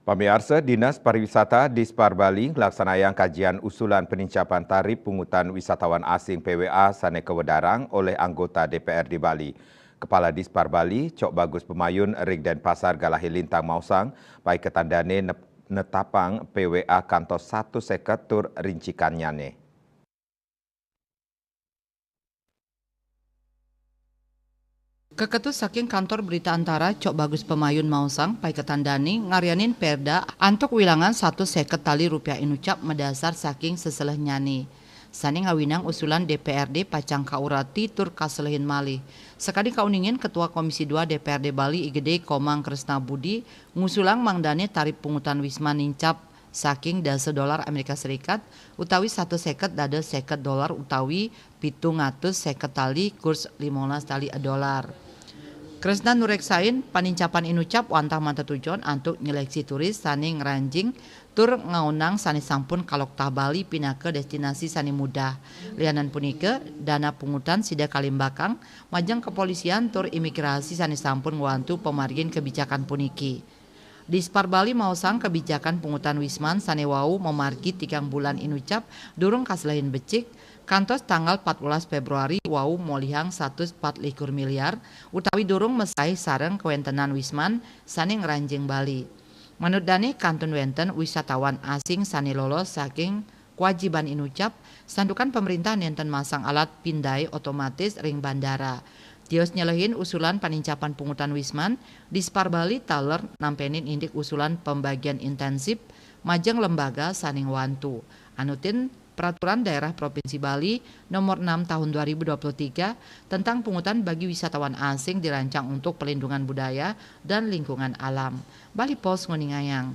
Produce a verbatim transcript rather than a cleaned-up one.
Pamiarsa, Dinas Pariwisata Dispar Bali nglaksanayang kajian usulan penincapan tarip pungutan wisatawan asing P W A sane kawedarang olih anggota D P R D Bali. Kepala Dispar Bali, Cok Bagus Pemayun ring Denpasar Galahe Lintang maosang, paiketandane nep-, netapang P W A kantos satu seket tur rincikannyane. Keketus saking Kantor Berita Antara, Cok Bagus Pemayun maosang, paiketan dane ngaryanin perda antuk wilangan satus seket tali rupiah inucap madasar saking seselehnyane. Sane ngawinang usulan D P R D pacang kaurati tur kaselehin malih. Sakadi kauningin, Ketua Komisi dua D P R D Bali I G D Komang Kresna Budi ngusulang mangdane tarip pungutan wisman nincap saking dasa dolar Amerika Serikat utawi satus seket dados seket dolar utawi pitung atus seket tali kurs limolas tali dolar. Kresna nureksain, panincapan inucap wantah matetujon antuk nyeleksi turis sane ngranjing tur ngaonang sane sampun kaloktah Bali pinaka destinasi sane mudah. Lianan punika, dana pungutan sida kalimbakang majeng kepolisian tur imigrasi sane sampun ngwantu pamargin kebijakan puniki. Dispar Bali maosang, kebijakan pungutan wisman sane wau mamargi tigang bulan inucap durung kaselehin becik, kantos tanggal patbelas Februari wau molihang satus patlikur miliar utawi durung masaih sareng kawentenan wisman sane ngranjing Bali. Manut dane, kantun wenten wisatawan asing sane lolos saking kawajiban inucap, santukan pamarintah nenten masang alat pindai otomatis ring bandara. Tios nyelehin usulan panincapan pungutan wisman, Dispar Bali taler nampenin indik usulan pambagian intensif majeng lembaga sane ngwantu. Anutin Peraturan Daerah Provinsi Bali Nomor enam Tahun dua ribu dua puluh tiga tentang pungutan bagi wisatawan asing dirancang untuk pelindungan budaya dan lingkungan alam. Bali Post nguningayang.